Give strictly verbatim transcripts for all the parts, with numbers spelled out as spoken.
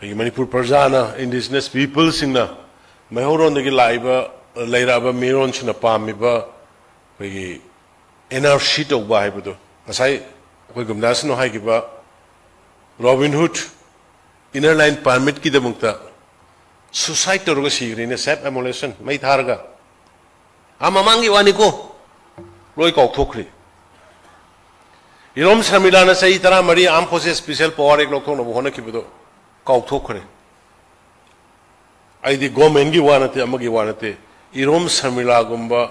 ꯑꯩꯈꯣꯏꯒꯤ ꯃꯅꯤꯄꯨꯔ ꯄ꯭ꯔꯖꯥꯅ, indigenous peopleꯁꯤꯡꯅ ꯃꯩꯍꯧꯔꯣꯟꯗꯒꯤ ꯂꯥꯛꯏꯕ, ꯂꯩꯔꯛꯑꯕ ꯃꯤꯔꯣꯟꯁꯤꯡꯅ ꯄꯥꯝꯃꯤꯕ ꯑꯩꯈꯣꯏꯒꯤ N R C ꯇꯧꯕ ꯍꯥꯏꯕꯗꯣ, ꯉꯁꯥꯏ ꯑꯩꯈꯣꯏ ꯒꯨꯝꯗꯥꯁꯅꯣ ꯍꯥꯏꯈꯤꯕ Robin Hood inner line permitꯀꯤꯗꯃꯛꯇ suicide ꯇꯧꯔꯒ ꯁꯤꯈ꯭ꯔꯦꯅꯦ, self immolation, ꯃꯩ ꯊꯥꯔꯒ꯫ ꯑꯥ, ꯃꯃꯥꯡꯒꯤ ꯋꯥꯅꯤꯀꯣ, ꯂꯣꯏ ꯀꯥꯎꯊꯣꯛꯈ꯭ꯔꯦ꯫ ꯏꯔꯣꯝ ꯁꯔꯃꯤꯂꯥꯅ ꯆꯍꯤ ꯇꯔꯥꯃꯔꯤ Armed Forces Special Power Act ꯂꯧꯊꯣꯛꯅꯕ ꯍꯣꯠꯅꯈꯤꯕꯗꯣ ꯀꯥꯎꯊꯣꯛꯈ꯭ꯔꯦ꯫ ꯑꯩꯗꯤ governmentꯀꯤ ꯋꯥ ꯅꯠꯇꯦ, ꯑꯃꯒꯤ ꯋꯥ ꯅꯠꯇꯦ, ꯏꯔꯣꯝ ꯁꯔꯃꯤꯂꯥꯒꯨꯝꯕ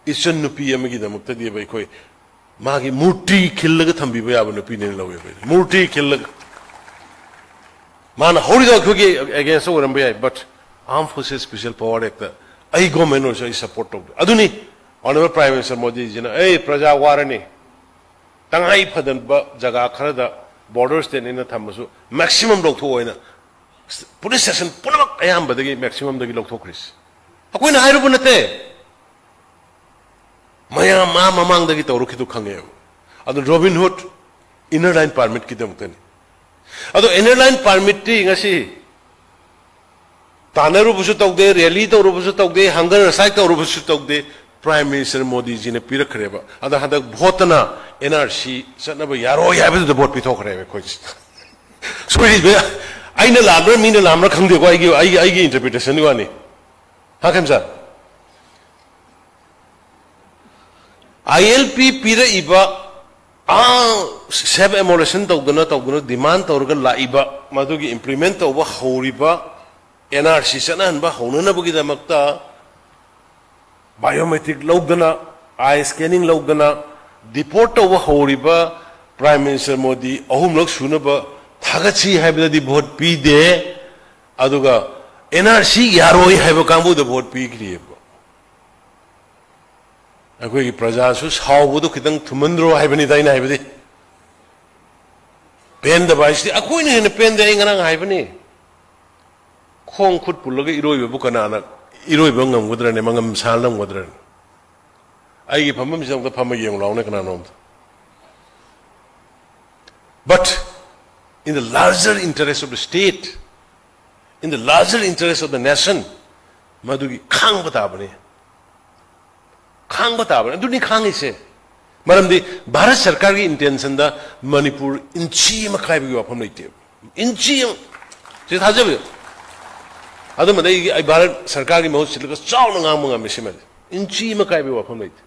ꯏꯆꯟ ꯅꯨꯄꯤ ꯑꯃꯒꯤꯗꯃꯛꯇꯗꯤꯕ ꯑꯩꯈꯣꯏ ꯃꯥꯒꯤ ꯃꯨꯔꯇꯤ ꯈꯤꯜꯂꯒ ꯊꯝꯕꯤꯕ ꯌꯥꯕ ꯅꯨꯄꯤꯅꯦꯅ ꯂꯧꯋꯦꯕ ꯑꯩꯗꯤ꯫ ꯃꯨꯔꯇꯤ ꯈꯤꯜꯂꯒ꯫ ꯃꯥꯅ ꯍꯧꯔꯤꯗꯣ ꯑꯩꯈꯣꯏꯒꯤ against ꯑꯣꯏꯔꯝꯕ ꯌꯥꯏ, but Armed Forces Special Power Actꯇ ꯑꯩ government ꯑꯣꯏꯔꯁꯨ ꯑꯩ support ꯇꯧꯗꯦ꯫ ꯑꯗꯨꯅꯤ Honourable Prime Minister ꯃꯣꯗꯤꯖꯤꯅ, "ꯑꯩ ꯄ꯭ꯔꯖꯥ ꯋꯥꯔꯅꯤ, ꯇꯉꯥꯏ ꯐꯗꯕ ꯖꯒꯥ ꯈꯔꯗ border stateꯅꯦꯅ ꯊꯝꯃꯁꯨ maximum ꯂꯧꯊꯣꯛꯑꯣ" ꯍꯥꯏꯅ police station ꯄꯨꯝꯅꯃꯛ ꯑꯌꯥꯝꯕꯗꯒꯤ, maximumꯗꯒꯤ ꯂꯧꯊꯣꯛꯈ꯭ꯔꯤꯁꯤ꯫ ꯑꯩꯈꯣꯏꯅ ꯍꯥꯏꯔꯨꯕ ꯅꯠꯇꯦ, ꯃꯌꯥꯝ ꯑꯥ ꯃꯃꯥꯡꯗꯒꯤ ꯇꯧꯔꯛꯈꯤꯗꯨ ꯈꯪꯉꯦꯕ꯫ ꯑꯗꯨ Robin Hood inner line permitꯀꯤꯗꯃꯛꯇꯅꯤ꯫ ꯑꯗꯣ inner line permitꯇꯤ ꯉꯁꯤ ꯇꯥꯟꯅꯔꯨꯕꯁꯨ ꯇꯧꯗꯦ, rally ꯇꯧꯔꯨꯕꯁꯨ ꯇꯧꯗꯦ, hunger strike ꯇꯧꯔꯨꯕꯁꯨ ꯇꯧꯗꯦ, Prime Minister ꯃꯣꯗꯤꯖꯤꯅ ꯄꯤꯔꯛꯈ꯭ꯔꯦꯕ꯫ ꯑꯗ ꯍꯟꯗꯛ voteꯇꯅ N R C ꯆꯠꯅꯕ ꯌꯥꯔꯣꯏ ꯍꯥꯏꯕꯗꯨꯗ vote ꯄꯤꯊꯣꯛꯈ꯭ꯔꯦꯕ ꯑꯩꯈꯣꯏꯁꯦ꯫ ꯁꯣꯏꯔꯤꯕ ꯑꯩꯅ ꯂꯥꯟꯕ꯭ꯔꯥ ꯃꯤꯅ ꯂꯥꯟꯕ꯭ꯔꯥ ꯈꯪꯗꯦꯀꯣ, ꯑꯩꯒꯤ, ꯑꯩꯒꯤ, ꯑꯩꯒꯤ interpretationꯒꯤ ꯋꯥꯅꯤ꯫ ꯍꯥ, ꯈꯦꯝꯆꯥꯟ? ILP ꯄꯤꯔꯛꯏꯕ, ꯑꯥ, self immolation ꯇꯧꯗꯅ, ꯇꯧꯗꯅ demand ꯇꯧꯔꯒ ꯂꯥꯛꯏꯕ, ꯃꯗꯨꯒꯤ implement ꯇꯧꯕ ꯍꯧꯔꯤꯕ, N R C ꯆꯠꯅꯍꯟꯕ ꯍꯧꯅꯅꯕꯒꯤꯗꯃꯛꯇ biometric ꯂꯧꯗꯅ, eye scanning ꯂꯧꯗꯅ, deport ꯇꯧꯕ ꯍꯧꯔꯤꯕ Prime Minister ꯃꯣꯗꯤ ꯑꯍꯨꯝꯂꯛ ꯁꯨꯅꯕ ꯊꯥꯒꯠꯁꯤ ꯍꯥꯏꯕꯗꯗꯤ vote ꯄꯤꯗꯦ, ꯑꯗꯨꯒ N R C ꯌꯥꯔꯣꯏ ꯍꯥꯏꯕ ꯀꯥꯡꯕꯨꯗ vote ꯄꯤꯈ꯭ꯔꯤꯑꯕ꯫ ꯑꯩꯈꯣꯏꯒꯤ ꯄ꯭ꯔꯖꯥꯁꯨ ꯁꯥꯎꯕꯗꯨ ꯈꯤꯇꯪ ꯊꯨꯝꯍꯟꯗ꯭ꯔꯣ ꯍꯥꯏꯕꯅꯤꯗ ꯑꯩꯅ ꯍꯥꯏꯕꯗꯤ꯫ ꯄꯦꯟꯗꯕ ꯍꯥꯏꯁꯤꯗꯤ ꯑꯩꯈꯣꯏꯅ ꯍꯦꯟꯅ ꯄꯦꯟꯗꯦ, ꯑꯩ ꯉꯔꯥꯡ ꯍꯥꯏꯕꯅꯤ꯫ ꯈꯣꯡ ꯈꯨꯠ ꯄꯨꯜꯂꯒ ꯏꯔꯣꯏꯕꯕꯨ ꯀꯅꯥꯅ ꯏꯔꯣꯏꯕ ꯉꯝꯒꯗ꯭ꯔꯅꯦ, ꯃꯉꯝ ꯁꯥꯜꯂꯝꯒꯗ꯭ꯔꯅꯦ? ꯑꯩꯒꯤ ꯐꯝꯐꯝꯁꯤꯗ ꯑꯝꯇ ꯐꯝꯃ ꯌꯦꯡꯉꯨ ꯂꯥꯎꯅꯦ ꯀꯅꯥꯅꯣꯝꯇ꯫ But in the larger interest of the state, In the larger interest of the nation, ꯃꯗꯨꯒꯤ ꯈꯥꯡꯕ ꯇꯥꯕꯅꯤ꯫ ꯈꯥꯡꯕ ꯇꯥꯕꯅꯤ꯫ ꯑꯗꯨꯅꯤ ꯈꯥꯡꯉꯤꯁꯦ꯫ ꯃꯔꯝꯗꯤ ꯚꯥꯔꯠ ꯁꯔꯀꯥꯔꯒꯤ intentionꯗ ꯃꯅꯤꯄꯨꯔ ꯏꯟꯆꯤ ꯑꯃ ꯀꯥꯏꯕꯒꯤ ꯋꯥꯐꯝ ꯂꯩꯇꯦꯕ꯫ ꯏꯟꯆꯤ ꯑꯃ꯫ ꯁꯤ ꯊꯥꯖꯕꯤꯌꯨ꯫ ꯑꯗꯨꯃꯗꯤ ꯑꯩ, ꯑꯩ ꯚꯥꯔꯠ ꯁꯔꯀꯥꯔꯒꯤ ꯃꯍꯨꯠ ꯁꯤꯜꯂꯒ ꯆꯥꯎꯅ ꯉꯥꯡꯕ ꯉꯝꯃꯤ ꯁꯤꯃꯗꯤ꯫ ꯏꯟꯆꯤ ꯑꯃ ꯀꯥꯏꯕꯒꯤ ꯋꯥꯐꯝ ꯂꯩꯇꯦ꯫